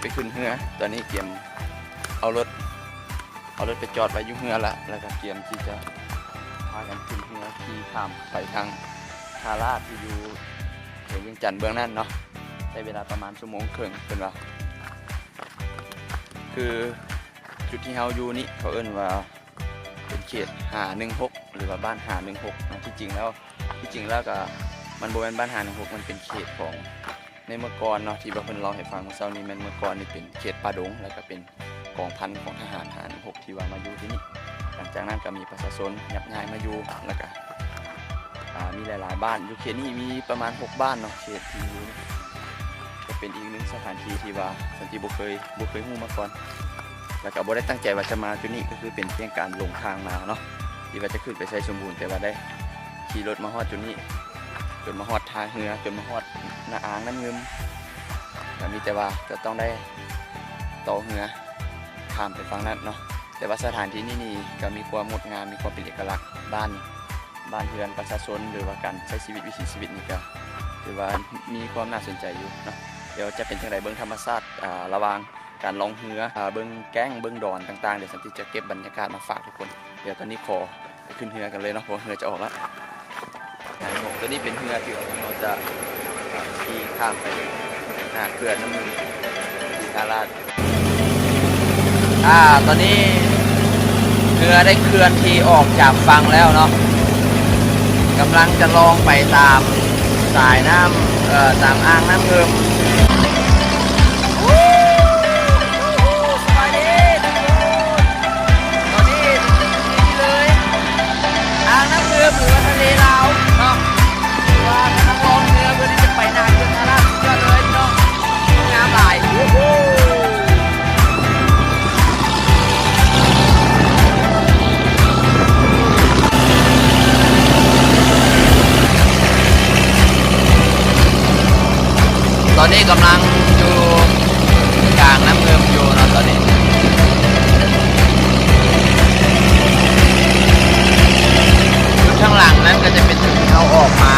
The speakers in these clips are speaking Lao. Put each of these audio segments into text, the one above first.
ໄປຂຶ້ນເຮືອ. ຕອນນີ້ກຽມເອົາລົດ ເອົາລົດໄປຈອດໄວ້ຢູ່ເຮືອລະ ແລ້ວກໍກຽມທີ່ຈະພາກັນຂຶ້ນເຮືອຂີ່ຂ້າມໄປທາງທ່າລາດທີ່ຢູ່ແຂວງວຽງຈັນເບື້ອງນັ້ນເນາະ. ໃຊ້ເວລາປະມານຊົ່ວໂມງເຄິ່ງເພິ່ນວ່າ. ຄືຈຸດທີ່ເຮົາຢູ່ນີ້ ເຂົາເອີ້ນວ່າເປັນເຂດຫ້າໜຶ່ງຫົກ ຫຼືວ່າບ້ານຫ້າໜຶ່ງຫົກເນາະ. ທີ່ຈິງແລ້ວ ທີ່ຈິງແລ້ວກໍມັນບໍ່ແມ່ນບ້ານຫ້າໜຶ່ງຫົກ ມັນເປັນເຂດຂອງ ໃນເມື່ອກ່ອນເນາະ ທີ່ວ່າເພິ່ນເລົ່າໃຫ້ຟັງມື້ເຊົ້ານີ້ ແມ່ນເມື່ອກ່ອນນີ້ເປັນເຂດປ່າດົງ ແລ້ວກໍເປັນກອງພັນຂອງທະຫານຫ້າໜຶ່ງຫົກ ທີ່ວ່າມາຢູ່ທີ່ນີ້. ຫຼັງຈາກນັ້ນກໍມີປະຊາຊົນຍັບຍ້າຍມາຢູ່ ແລ້ວກໍ ອ່າ ມີຫຼາຍໆບ້ານ. ຢູ່ເຂດນີ້ມີປະມານຫົກບ້ານເນາະ ເຂດທີ່ຢູ່ນີ້ ກໍເປັນອີກໜຶ່ງສະຖານທີ່ທີ່ວ່າສັນຕິບໍ່ເຄີຍ ບໍ່ເຄີຍຮູ້ມາກ່ອນ ແລ້ວກໍບໍ່ໄດ້ຕັ້ງໃຈວ່າຈະມາຈຸດນີ້ ກໍຄືເປັນພຽງການຫຼົງທາງມາເນາະ ທີ່ວ່າຈະຂຶ້ນໄປໄຊສົມບູນ ແຕ່ວ່າໄດ້ຂີ່ລົດມາຮອດຈຸດນີ້ ຈົນມາຮອດທ່າເຮືອ ຈົນມາຮອດໜ້າອ່າງນ້ຳງື່ມ ກໍມີແຕ່ວ່າຈະຕ້ອງໄດ້ຕໍ່ເຮືອຂ້າມໄປຝັ່ງນັ້ນເນາະ. ແຕ່ວ່າສະຖານທີ່ນີ້ນີ້ກໍມີຄວາມງົດງາມ ມີຄວາມເປັນເອກະລັກ ບ້ານ ບ້ານເຮືອນປະຊາຊົນ ຫຼືວ່າການໃຊ້ຊີວິດ ວິຖີຊີວິດນີ້ກໍຖືວ່າມີຄວາມໜ້າສົນໃຈຢູ່ເນາະ. ດຽວຈະເປັນຈັ່ງໃດ ເບິ່ງທຳມະຊາດ ອ່າ ລະຫວ່າງການລ່ອງເຮືອ ອ່າ ເບິ່ງແກ້ງ ເບິ່ງດອນຕ່າງໆ ດຽວສັນຕິຈະເກັບບັນຍາກາດມາຝາກທຸກຄົນ. ດຽວຕອນນີ້ຂໍ ໄປຂຶ້ນເຮືອກັນເລີຍເນາະ ເພາະວ່າເຮືອຈະອອກແລ້ວ. ຕົວນີ້ເປັນເຮືອທີ່ເຮົາຈະຂີ່ຂ້າມໄປຫາເຂື່ອນນ້ຳງື່ມທີ່ທ່າລາດ. ອ່າ ຕອນນີ້ເຮືອໄດ້ເຄື່ອນທີ່ອອກຈາກຝັ່ງແລ້ວເນາະ ກຳລັງຈະລ່ອງໄປຕາມສາຍນ້ຳ ເອີ ຕາມອ່າງນ້ຳງື່ມ. ສະບາຍດີທຸກຄົນ ຕອນນີ້ຢູ່ທີ່ນີ້ເລີຍ ອ່າງນ້ຳງື່ມ ຫຼືວ່າທະເລລາວເນາະ ຫຼືວ່າກຳລັງລ່ອງເຮືອເພື່ອທີ່ຈະໄປໜ້າເຂື່ອນທ່າລາດ. ສຸດຍອດເລີຍພີ່ນ້ອງ ງາມຫຼາຍ. ຕອນນີ້ກຳລັງຢູ່ກາງນ້ຳງື່ມຢູ່ເນາະ ຕອນນີ້. ຈຸດທາງຫຼັງນັ້ນກໍຈະເປັນຈຸດທີ່ເຮົາອອກມາ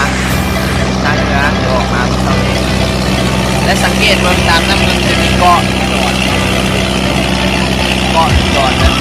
ທ່າເຮືອທີ່ອອກມາເມື່ອເຊົ້ານີ້ ແລະ ສັງເກດເບິ່ງຕາມນ້ຳງື່ມຈະມີເກາະ ເກາະດອນແບບ